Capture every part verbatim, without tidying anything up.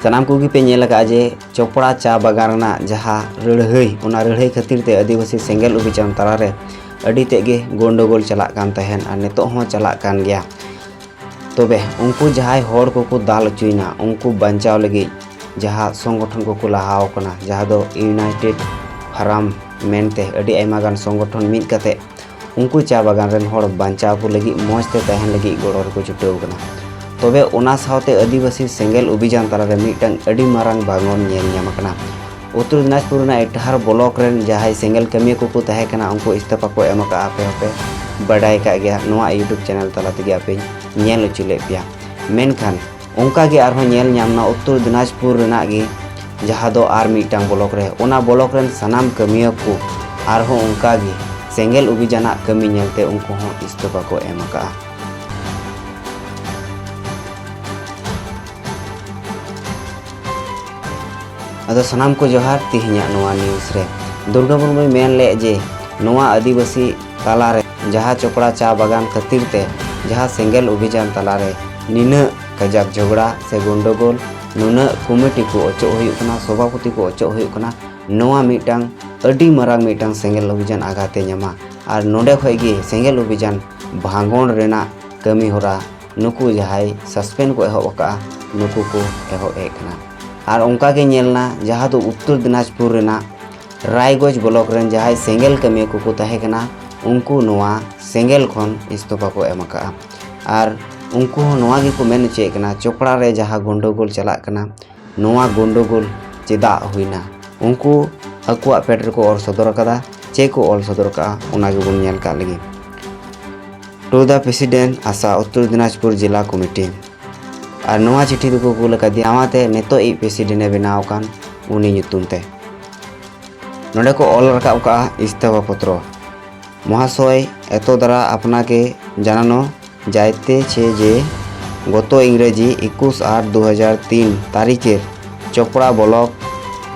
ᱥᱟᱱᱟᱢ ᱠᱚᱜᱮ ᱯᱮ ᱧᱮᱞ ᱟᱠᱟᱫᱼᱟ ᱡᱮ ᱪᱚᱯᱲᱟ ᱪᱟ ᱵᱟᱜᱟᱱ ᱨᱮᱱᱟᱜ ᱡᱟᱦᱟᱸ ᱞᱟᱹᱲᱦᱟᱹᱭ, ᱚᱱᱟ ᱞᱟᱹᱲᱦᱟᱹᱭ ᱠᱷᱟᱹᱛᱤᱨ ᱛᱮ ᱟᱹᱫᱤᱵᱟᱹᱥᱤ ᱥᱮᱸᱜᱮᱞ ᱚᱵᱷᱤᱡᱟᱱ ᱛᱟᱞᱟᱨᱮ ᱟᱹᱰᱤ ᱛᱮᱫ ᱜᱮ ᱜᱚᱱᱰᱚᱜᱳᱞ ᱪᱟᱞᱟᱜ ᱠᱟᱱ ᱛᱟᱦᱮᱸᱱ ᱟᱨ ᱱᱤᱛᱚᱜ ᱦᱚᱸ ᱪᱟᱞᱟᱜ ᱠᱟᱱ ᱜᱮᱭᱟ᱾ ᱛᱚᱵᱮ ᱩᱱᱠᱩ ᱡᱟᱦᱟᱸᱭ ᱦᱚᱲ ᱠᱚᱠᱚ ᱫᱟᱞ ᱦᱚᱪᱚᱭᱮᱱᱟ, ᱩᱱᱠᱩ ᱵᱟᱧᱪᱟᱣ ᱞᱟᱹᱜᱤᱫ ᱡᱟᱦᱟᱸ ᱥᱚᱝᱜᱚᱴᱷᱚᱱ ᱠᱚᱠᱚ ᱞᱟᱦᱟᱣ ᱠᱟᱱᱟ, ᱡᱟᱦᱟᱸ ᱫᱚ ᱤᱭᱩᱱᱟᱭᱴᱮᱰ ᱯᱷᱟᱨᱟᱢ ᱢᱮᱱᱛᱮ ᱟᱹᱰᱤ ᱟᱭᱢᱟ ᱜᱟᱱ ᱥᱚᱝᱜᱚᱴᱷᱚᱱ ᱢᱤᱫ ᱠᱟᱛᱮ ᱩᱱᱠᱩ ᱪᱟ ᱵᱟᱜᱟᱱ ᱨᱮᱱ ᱦᱚᱲ ᱵᱟᱧᱪᱟᱣ ᱠᱚ ᱞᱟᱹᱜᱤᱫ, ᱢᱚᱡᱽ ᱛᱮ ᱛᱟᱦᱮᱱ ᱞᱟᱹᱜᱤᱫ ᱜᱚᱲᱚ ᱨᱮᱠᱚ ᱪᱷᱩᱴᱟᱹᱣ ᱠᱟᱱᱟ᱾ ᱛᱚᱵᱮ ᱚᱱᱟ ᱥᱟᱶᱛᱮ ᱟᱹᱫᱤᱵᱟᱹᱥᱤ ᱥᱮᱸᱜᱮᱞ ᱚᱵᱷᱤᱡᱟᱱ ᱛᱟᱞᱟᱨᱮ ᱢᱤᱫᱴᱟᱝ ᱟᱹᱰᱤ ᱢᱟᱨᱟᱝ ᱵᱷᱟᱸᱜᱚᱱ ᱧᱮᱞ ᱧᱟᱢ ᱟᱠᱟᱱᱟ᱾ ᱩᱛᱛᱚᱨ ᱫᱤᱱᱟᱡᱽᱯᱩᱨ ᱨᱮᱱᱟᱜ ᱤᱴᱟᱦᱟᱨ ᱵᱞᱚᱠ ᱨᱮᱱ ᱡᱟᱦᱟᱸᱭ ᱥᱮᱸᱜᱮᱞ ᱠᱟᱹᱢᱤᱭᱟᱹ ᱠᱚᱠᱚ ᱛᱟᱦᱮᱸ ᱠᱟᱱᱟ, ᱩᱱᱠᱩ ᱤᱥᱛᱚᱯᱷᱟ ᱠᱚ ᱮᱢ ᱟᱠᱟᱫᱼᱟ, ᱟᱯᱮ ᱦᱚᱸᱯᱮ ᱵᱟᱰᱟᱭ ᱟᱠᱟᱫ ᱜᱮᱭᱟ, ᱱᱚᱣᱟ YouTube ᱪᱮᱱᱮᱞ ᱛᱟᱞᱟ ᱛᱮᱜᱮ ᱟᱯᱮᱧ ᱧᱮᱞ ᱦᱚᱪᱚ ᱞᱮᱫ ᱯᱮᱭᱟ᱾ ᱢᱮᱱᱠᱷᱟᱱ ᱚᱱᱠᱟ ᱜᱮ ᱟᱨᱦᱚᱸ ᱧᱮᱞ ᱧᱟᱢ ᱮᱱᱟ ᱩᱛᱛᱚᱨ ᱫᱤᱱᱟᱡᱽᱯᱩᱨ ᱨᱮᱱᱟᱜ ᱜᱮ, ᱡᱟᱦᱟᱸ ᱫᱚ ᱟᱨ ᱢᱤᱫᱴᱟᱝ ᱵᱞᱚᱠ ᱨᱮ, ᱚᱱᱟ ᱵᱞᱚᱠ ᱨᱮᱱ ᱥᱟᱱᱟᱢ ᱠᱟᱹᱢᱤᱭᱟᱹ ᱠᱚ ᱟᱨᱦᱚᱸ ᱚᱱᱠᱟ ᱜᱮ ᱥᱮᱸᱜᱮᱞ ᱚᱵᱷᱤᱡᱟᱱᱟᱜ ᱠᱟᱹᱢᱤ ᱧᱮᱞᱛᱮ ᱩᱱᱠᱩ ᱦᱚᱸ ᱤᱥᱛᱚᱯᱷᱟ ᱠᱚ ᱮᱢ ᱟᱠᱟᱫᱼᱟ᱾ ᱟᱫᱚ ᱥᱟᱱᱟᱢ ᱠᱚ ᱡᱚᱦᱟᱨ, ᱛᱮᱦᱮᱧᱟᱜ ᱱᱚᱣᱟ news ᱨᱮ ᱫᱩᱨᱜᱟ ᱢᱩᱨᱢᱩᱭ ᱢᱮᱱ ᱞᱮᱫ ᱡᱮ ᱱᱚᱣᱟ ᱟᱹᱫᱤᱵᱟᱹᱥᱤ ᱛᱟᱞᱟᱨᱮ ᱡᱟᱦᱟᱸ ᱪᱚᱯᱲᱟ ᱪᱟ ᱵᱟᱜᱟᱱ ᱠᱷᱟᱹᱛᱤᱨ ᱛᱮ ᱡᱟᱦᱟᱸ ᱥᱮᱸᱜᱮᱞ ᱚᱵᱷᱤᱡᱟᱱ ᱛᱟᱞᱟᱨᱮ ᱱᱤᱱᱟᱹᱜ ᱠᱟᱡᱟᱠ ᱡᱷᱚᱜᱽᱲᱟ ᱥᱮ ᱜᱚᱱᱰᱚᱜᱳᱞ, ᱱᱩᱱᱟᱹᱜ ᱠᱚᱢᱤᱴᱤ ᱠᱚ ᱚᱪᱚᱜ ᱦᱩᱭᱩᱜ ᱠᱟᱱᱟ, ᱥᱚᱵᱷᱟᱯᱚᱛᱤ ᱠᱚ ᱚᱪᱚᱜ ᱦᱩᱭᱩᱜ ᱠᱟᱱᱟ, ᱱᱚᱣᱟ ᱢᱤᱫᱴᱟᱝ ᱟᱹᱰᱤ ᱢᱟᱨᱟᱝ ᱢᱤᱫᱴᱟᱝ ᱥᱮᱸᱜᱮᱞ ᱚᱵᱷᱤᱡᱟᱱ ᱟᱜᱷᱟᱛᱮ ᱧᱟᱢᱟ᱾ ᱟᱨ ᱱᱚᱰᱮ ᱠᱷᱚᱡ ᱜᱮ ᱥᱮᱸᱜᱮᱞ ᱚᱵᱷᱤᱡᱟᱱ ᱵᱷᱟᱸᱜᱚᱲ ᱨᱮᱱᱟᱜ ᱠᱟᱹᱢᱤ ᱦᱚᱨᱟ ᱱᱩᱠᱩ ᱡᱟᱦᱟᱸᱭ suspend ᱠᱚ ᱮᱦᱚᱵ ᱟᱠᱟᱫᱼᱟ, ᱱᱩᱠᱩ ᱠᱚ ᱮᱦᱚᱵ ᱮᱫ ᱠᱟᱱᱟ᱾ ᱟᱨ ᱚᱱᱠᱟ ᱜᱮ ᱧᱮᱞ ᱮᱱᱟ, ᱡᱟᱦᱟᱸ ᱫᱚ ᱩᱛᱛᱚᱨ ᱫᱤᱱᱟᱡᱽᱯᱩᱨ ᱨᱮᱱᱟᱜ ᱨᱟᱭᱜᱚᱸᱡᱽ ᱵᱞᱚᱠ ᱨᱮᱱ ᱡᱟᱦᱟᱸᱭ ᱥᱮᱸᱜᱮᱞ ᱠᱟᱹᱢᱤᱭᱟᱹ ᱠᱚᱠᱚ ᱛᱟᱦᱮᱸ ᱠᱟᱱᱟ, ᱩᱱᱠᱩ ᱱᱚᱣᱟ ᱥᱮᱸᱜᱮᱞ ᱠᱷᱚᱱ ᱤᱥᱛᱚᱯᱷᱟ ᱠᱚ ᱮᱢ ᱟᱠᱟᱫᱼᱟ᱾ ᱟᱨ ᱩᱱᱠᱩ ᱦᱚᱸ ᱱᱚᱣᱟ ᱜᱮᱠᱚ ᱢᱮᱱ ᱦᱚᱪᱚᱭᱮᱫ ᱠᱟᱱᱟ, ᱪᱚᱯᱲᱟ ᱨᱮ ᱡᱟᱦᱟᱸ ᱜᱚᱱᱰᱚᱜᱳᱞ ᱪᱟᱞᱟᱜ ᱠᱟᱱᱟ, ᱱᱚᱣᱟ ᱜᱚᱱᱰᱚᱜᱳᱞ ᱪᱮᱫᱟᱜ ᱦᱩᱭᱱᱟ? ᱩᱱᱠᱩ ᱟᱠᱚᱣᱟᱜ ᱯᱮᱰ ᱨᱮᱠᱚ ᱚᱞ ᱥᱚᱫᱚᱨ ᱟᱠᱟᱫᱟ᱾ ᱪᱮᱫ ᱠᱚ ᱚᱞ ᱥᱚᱫᱚᱨ ᱟᱠᱟᱫᱼᱟ, ᱚᱱᱟ ᱜᱮᱵᱚᱱ ᱧᱮᱞ ᱠᱟᱜ ᱞᱮᱜᱮ᱾ To the President, ᱟᱥᱟ, ᱩᱛᱛᱚᱨ ᱫᱤᱱᱟᱡᱽᱯᱩᱨ ᱡᱮᱞᱟ ᱠᱚᱢᱤᱴᱤ᱾ ᱟᱨ ᱱᱚᱣᱟ ᱪᱤᱴᱷᱤ ᱫᱚᱠᱚ ᱠᱩᱞ ᱟᱠᱟᱫᱮᱭᱟ ᱱᱟᱣᱟᱛᱮ ᱱᱤᱛᱚᱜ ᱤᱡ president ᱮ ᱵᱮᱱᱟᱣ ᱟᱠᱟᱱ ᱩᱱᱤ ᱧᱩᱛᱩᱢ ᱛᱮ᱾ ᱱᱚᱰᱮ ᱠᱚ ᱚᱞ ᱨᱟᱠᱟᱵ ᱟᱠᱟᱫᱼᱟ ᱤᱥᱛᱚᱯᱷᱟ ᱯᱚᱛᱨᱚ᱾ মহাশয়, এত দ্বারা আপনাকে জানানো যাইতেছে যে গত ইংরেজি একুশ আট দু হাজার তিন তারিখের চোপড়া ব্লক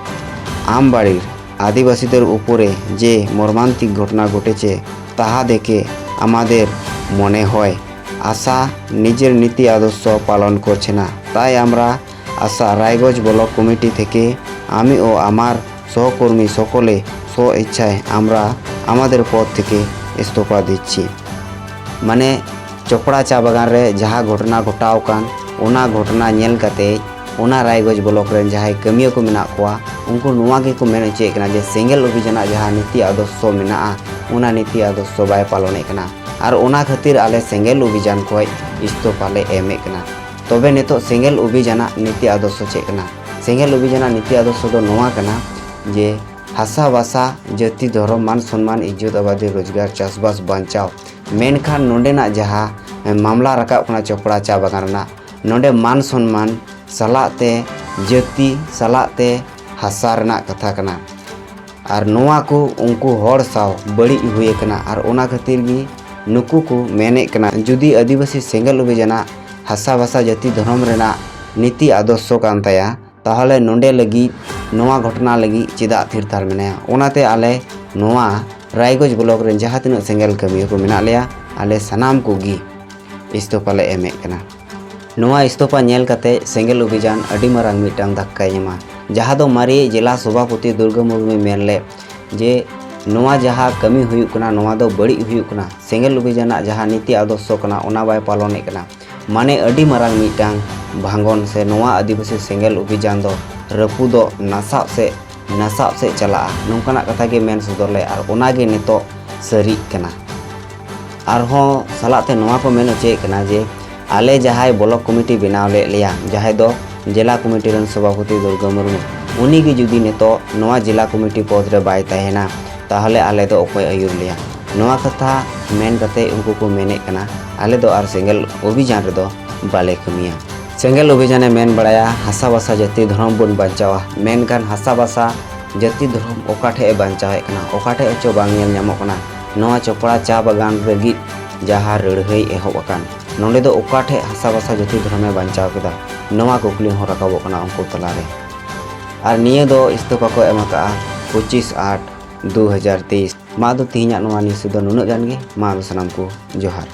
আমবাড়ির আদিবাসীদের উপরে যে মর্মান্তিক ঘটনা ঘটেছে, তাহা দেখে আমাদের মনে হয় আশা নিজের নীতি আদর্শ পালন করছে না, তাই আমরা আশা রায়গঞ্জ ব্লক কমিটি থেকে আমি ও আমার সহকর্মী সকলে স্ব ইচ্ছায় আমরা আমাদের পদ থেকে ইস্তফা দিচ্ছি। মানে, ᱪᱚᱯᱲᱟ ᱪᱟ ᱵᱟᱜᱟᱱ ᱨᱮ ᱡᱟᱦᱟᱸ ᱜᱷᱚᱴᱚᱱᱟ ᱜᱷᱚᱴᱟᱣ ᱟᱠᱟᱱ, ᱚᱱᱟ ᱜᱷᱚᱴᱚᱱᱟ ᱧᱮᱞ ᱠᱟᱛᱮ ᱚᱱᱟ ᱨᱟᱭᱜᱚᱸᱡᱽ ᱵᱞᱚᱠ ᱨᱮᱱ ᱡᱟᱦᱟᱸᱭ ᱠᱟᱹᱢᱤᱭᱟᱹ ᱠᱚ ᱢᱮᱱᱟᱜ ᱠᱚᱣᱟ, ᱩᱱᱠᱩ ᱱᱚᱣᱟ ᱜᱮᱠᱚ ᱢᱮᱱ ᱦᱚᱪᱚᱭᱮᱫ ᱠᱟᱱᱟ ᱡᱮ ᱥᱮᱸᱜᱮᱞ ᱚᱵᱷᱤᱡᱟᱱᱟᱜ ᱡᱟᱦᱟᱸ ᱱᱤᱛᱤ ᱟᱫᱚᱨᱥᱚ ᱢᱮᱱᱟᱜᱼᱟ, ᱚᱱᱟ ᱱᱤᱛᱤ ᱟᱫᱚᱨᱥᱚ ᱵᱟᱭ ᱯᱟᱞᱚᱱᱮᱫ ᱠᱟᱱᱟ᱾ ᱟᱨ ᱚᱱᱟ ᱠᱷᱟᱹᱛᱤᱨ ᱟᱞᱮ ᱥᱮᱸᱜᱮᱞ ᱚᱵᱷᱤᱡᱟᱱ ᱠᱷᱚᱱ ᱤᱥᱛᱚᱯᱷᱟ ᱞᱮ ᱮᱢᱮᱫ ᱠᱟᱱᱟ᱾ ᱛᱚᱵᱮ ᱱᱤᱛᱚᱜ ᱥᱮᱸᱜᱮᱞ ᱚᱵᱷᱤᱡᱟᱱᱟᱜ ᱱᱤᱛᱤ ᱟᱫᱚᱨᱥᱚ ᱪᱮᱫ ᱠᱟᱱᱟ? ᱥᱮᱸᱜᱮᱞ ᱚᱵᱷᱤᱡᱟᱱᱟᱜ ᱱᱤᱛᱤ ᱟᱫᱚᱨᱥᱚ ᱫᱚ ᱱᱚᱣᱟ ᱠᱟᱱᱟ ᱡᱮ ᱦᱟᱥᱟ ᱵᱷᱟᱥᱟ, ᱡᱟᱹᱛᱤ, ᱫᱷᱚᱨᱚᱢ, ᱢᱟᱱ ᱥᱚᱱᱢᱟᱱ, ᱤᱡᱽᱡᱚᱛ, ᱟᱵᱟᱫᱤ, ᱨᱳᱡᱽᱜᱟᱨ, ᱪᱟᱥᱵᱟᱥ, ᱵᱟᱧᱪᱟᱣ᱾ ᱢᱮᱱᱠᱷᱟᱱ ᱱᱚᱰᱮᱱᱟᱜ ᱡᱟᱦᱟᱸ ᱢᱟᱢᱞᱟ ᱨᱟᱠᱟᱵ ᱠᱟᱱᱟ ᱪᱚᱯᱲᱟ ᱪᱟ ᱵᱟᱜᱟᱱ ᱨᱮᱱᱟᱜ, ᱱᱚᱰᱮ ᱢᱟᱱ ᱥᱚᱱᱢᱟᱱ ᱥᱟᱞᱟᱜ ᱛᱮ ᱡᱟᱹᱛᱤ ᱥᱟᱞᱟᱜ ᱛᱮ ᱦᱟᱥᱟ ᱨᱮᱱᱟᱜ ᱠᱟᱛᱷᱟ ᱠᱟᱱᱟ᱾ ᱟᱨ ᱱᱚᱣᱟ ᱠᱚ ᱩᱱᱠᱩ ᱦᱚᱲ ᱥᱟᱶ ᱵᱟᱹᱲᱤᱡ ᱦᱩᱭ ᱟᱠᱟᱱᱟ᱾ ᱟᱨ ᱚᱱᱟ ᱠᱷᱟᱹᱛᱤᱨ ᱜᱮ ᱱᱩᱠᱩ ᱠᱚ ᱢᱮᱱᱮᱫ ᱠᱟᱱᱟ, ᱡᱩᱫᱤ ᱟᱹᱫᱤᱵᱟᱹᱥᱤ ᱥᱮᱸᱜᱮᱞ ᱚᱵᱷᱤᱡᱟᱱᱟᱜ ᱦᱟᱥᱟ ᱵᱷᱟᱥᱟ ᱡᱟᱹᱛᱤ ᱫᱷᱚᱨᱚᱢ ᱨᱮᱱᱟᱜ ᱱᱤᱛᱤ ᱟᱫᱚᱨᱥᱚ ᱠᱟᱱ ᱛᱟᱭᱟ, ᱛᱟᱦᱚᱞᱮ ᱱᱚᱰᱮ ᱞᱟᱹᱜᱤᱫ, ᱱᱚᱣᱟ ᱜᱷᱚᱴᱚᱱᱟ ᱞᱟᱹᱜᱤᱫ ᱪᱮᱫᱟᱜ ᱛᱷᱤᱨ ᱛᱷᱟᱨ ᱢᱮᱱᱟᱭᱟ? ᱚᱱᱟᱛᱮ ᱟᱞᱮ ᱱᱚᱣᱟ ᱨᱟᱭᱜᱚᱸᱡᱽ ᱵᱞᱚᱠ ᱨᱮᱱ ᱡᱟᱦᱟᱸ ᱛᱤᱱᱟᱹᱜ ᱥᱮᱸᱜᱮᱞ ᱠᱟᱹᱢᱤᱭᱟᱹ ᱠᱚ ᱢᱮᱱᱟᱜ ᱞᱮᱭᱟ, ᱟᱞᱮ ᱥᱟᱱᱟᱢ ᱠᱚᱜᱮ ᱤᱥᱛᱚᱯᱷᱟ ᱞᱮ ᱮᱢᱮᱫ ᱠᱟᱱᱟ᱾ ᱱᱚᱣᱟ ᱤᱥᱛᱚᱯᱷᱟ ᱧᱮᱞ ᱠᱟᱛᱮ ᱥᱮᱸᱜᱮᱞ ᱚᱵᱷᱤᱡᱟᱱ ᱟᱹᱰᱤ ᱢᱟᱨᱟᱝ ᱢᱤᱫᱴᱟᱝ ᱫᱷᱟᱠᱠᱟᱭ ᱧᱟᱢᱟ, ᱡᱟᱦᱟᱸ ᱫᱚ ᱢᱟᱨᱮ ᱡᱮᱞᱟ ᱥᱚᱵᱷᱟᱯᱚᱛᱤ ᱫᱩᱨᱜᱟᱹ ᱢᱩᱨᱢᱩᱭ ᱢᱮᱱ ᱞᱮᱫ ᱡᱮ ᱱᱚᱣᱟ ᱡᱟᱦᱟᱸ ᱠᱟᱹᱢᱤ ᱦᱩᱭᱩᱜ ᱠᱟᱱᱟ, ᱱᱚᱣᱟ ᱫᱚ ᱵᱟᱹᱲᱤᱡ ᱦᱩᱭᱩᱜ ᱠᱟᱱᱟ, ᱥᱮᱸᱜᱮᱞ ᱚᱵᱷᱤᱡᱟᱱᱟᱜ ᱡᱟᱦᱟᱸ ᱱᱤᱛᱤ ᱟᱫᱚᱨᱥᱚ ᱠᱟᱱᱟ, ᱚᱱᱟ ᱵᱟᱭ ᱯᱟᱞᱚᱱᱮᱫ ᱠᱟᱱᱟ᱾ ᱢᱟᱱᱮ ᱟᱹᱰᱤ ᱢᱟᱨᱟᱝ ᱢᱤᱫᱴᱟᱝ ᱵᱷᱟᱸᱜᱚᱱ ᱥᱮ ᱱᱚᱣᱟ ᱟᱹᱫᱤᱵᱟᱹᱥᱤ ᱥᱮᱸᱜᱮᱞ ᱚᱵᱷᱤᱡᱟᱱ ᱫᱚ ᱨᱟᱹᱯᱩᱫᱚᱜ, ᱱᱟᱥᱟᱜ ᱥᱮ ᱱᱟᱥᱟᱜ ᱥᱮᱫ ᱪᱟᱞᱟᱜᱼᱟ, ᱱᱚᱝᱠᱟᱱᱟᱜ ᱠᱟᱛᱷᱟ ᱜᱮ ᱢᱮᱱ ᱥᱚᱫᱚᱨ ᱞᱮᱫ ᱟᱨ ᱚᱱᱟ ᱜᱮ ᱱᱤᱛᱚᱜ ᱥᱟᱹᱨᱤᱜ ᱠᱟᱱᱟ᱾ ᱟᱨᱦᱚᱸ ᱥᱟᱞᱟᱜ ᱛᱮ ᱱᱚᱣᱟ ᱠᱚ ᱢᱮᱱ ᱦᱚᱪᱚᱭᱮᱫ ᱠᱟᱱᱟ ᱡᱮ ᱟᱞᱮ ᱡᱟᱦᱟᱸᱭ ᱵᱞᱚᱠ ᱠᱚᱢᱤᱴᱤ ᱵᱮᱱᱟᱣ ᱞᱮᱫ ᱞᱮᱭᱟ, ᱡᱟᱦᱟᱸᱭ ᱫᱚ ᱡᱮᱞᱟ ᱠᱚᱢᱤᱴᱤ ᱨᱮᱱ ᱥᱚᱵᱷᱟᱯᱚᱛᱤ ᱫᱩᱨᱜᱟᱹ ᱢᱩᱨᱢᱩ, ᱩᱱᱤ ᱜᱮ ᱡᱩᱫᱤ ᱱᱤᱛᱚᱜ ᱱᱚᱣᱟ ᱡᱮᱞᱟ ᱠᱚᱢᱤᱴᱤ ᱯᱚᱫᱽ ᱨᱮ ᱵᱟᱭ ᱛᱟᱦᱮᱱᱟ, ᱛᱟᱦᱚᱞᱮ ᱟᱞᱮ ᱫᱚ ᱚᱠᱚᱭ ᱟᱹᱭᱩᱨ ᱞᱮᱭᱟ? ᱱᱚᱣᱟ ᱠᱟᱛᱷᱟ ᱢᱮᱱ ᱠᱟᱛᱮ ᱩᱱᱠᱩ ᱠᱚ ᱢᱮᱱᱮᱫ ᱠᱟᱱᱟ, ᱟᱞᱮ ᱫᱚ ᱟᱨ ᱥᱮᱸᱜᱮᱞ ᱚᱵᱷᱤᱡᱟᱱ ᱨᱮᱫᱚ ᱵᱟᱞᱮ ᱠᱟᱹᱢᱤᱭᱟ᱾ ᱥᱮᱸᱜᱮᱞ ᱚᱵᱷᱤᱡᱟᱱᱮ ᱢᱮᱱ ᱵᱟᱲᱟᱭᱟ, ᱦᱟᱥᱟ ᱵᱷᱟᱥᱟ ᱡᱟᱹᱛᱤ ᱫᱷᱚᱨᱚᱢ ᱵᱚᱱ ᱵᱟᱧᱪᱟᱣᱟ, ᱢᱮᱱᱠᱷᱟᱱ ᱦᱟᱥᱟ ᱵᱷᱟᱥᱟ ᱡᱟᱹᱛᱤ ᱫᱷᱚᱨᱚᱢ ᱚᱠᱟ ᱴᱷᱮᱡ ᱮ ᱵᱟᱧᱪᱟᱣᱮᱫ ᱠᱟᱱᱟ? ᱚᱠᱟ ᱴᱷᱮᱡ ᱦᱚᱪᱚ ᱵᱟᱝ ᱧᱮᱞ ᱧᱟᱢᱚᱜ ᱠᱟᱱᱟ᱾ ᱱᱚᱣᱟ ᱪᱚᱯᱲᱟ ᱪᱟ ᱵᱟᱜᱟᱱ ᱞᱟᱹᱜᱤᱫ ᱡᱟᱦᱟᱸ ᱞᱟᱹᱲᱦᱟᱹᱭ ᱮᱦᱚᱵ ᱟᱠᱟᱱ, ᱱᱚᱰᱮ ᱫᱚ ᱚᱠᱟ ᱴᱷᱮᱡ ᱦᱟᱥᱟ ᱵᱷᱟᱥᱟ ᱡᱟᱹᱛᱤ ᱫᱷᱚᱨᱚᱢᱮ ᱵᱟᱧᱪᱟᱣ ᱠᱮᱫᱟ? ᱱᱚᱣᱟ ᱠᱩᱠᱞᱤ ᱦᱚᱸ ᱨᱟᱠᱟᱵᱚᱜ ᱠᱟᱱᱟ ᱩᱱᱠᱩ ᱛᱟᱞᱟᱨᱮ᱾ ᱟᱨ ᱱᱤᱭᱟᱹ ᱫᱚ ᱤᱥᱛᱚᱯᱷᱟ ᱠᱚ ᱮᱢ ᱟᱠᱟᱫᱼᱟ ᱯᱚᱸᱪᱤᱥ ᱟᱴ ᱫᱩ ᱦᱟᱡᱟᱨ ᱛᱮᱭᱤᱥ᱾ ᱢᱟ ᱫᱚ ᱛᱮᱦᱮᱧᱟᱜ ᱱᱚᱣᱟ ᱱᱤᱭᱩᱡᱽ ᱫᱚ ᱱᱩᱱᱟᱹᱜ ᱜᱟᱱ ᱜᱮ᱾ ᱢᱟ ᱫᱚ ᱥᱟᱱᱟᱢ ᱠᱚ ᱡᱚᱦᱟᱨ᱾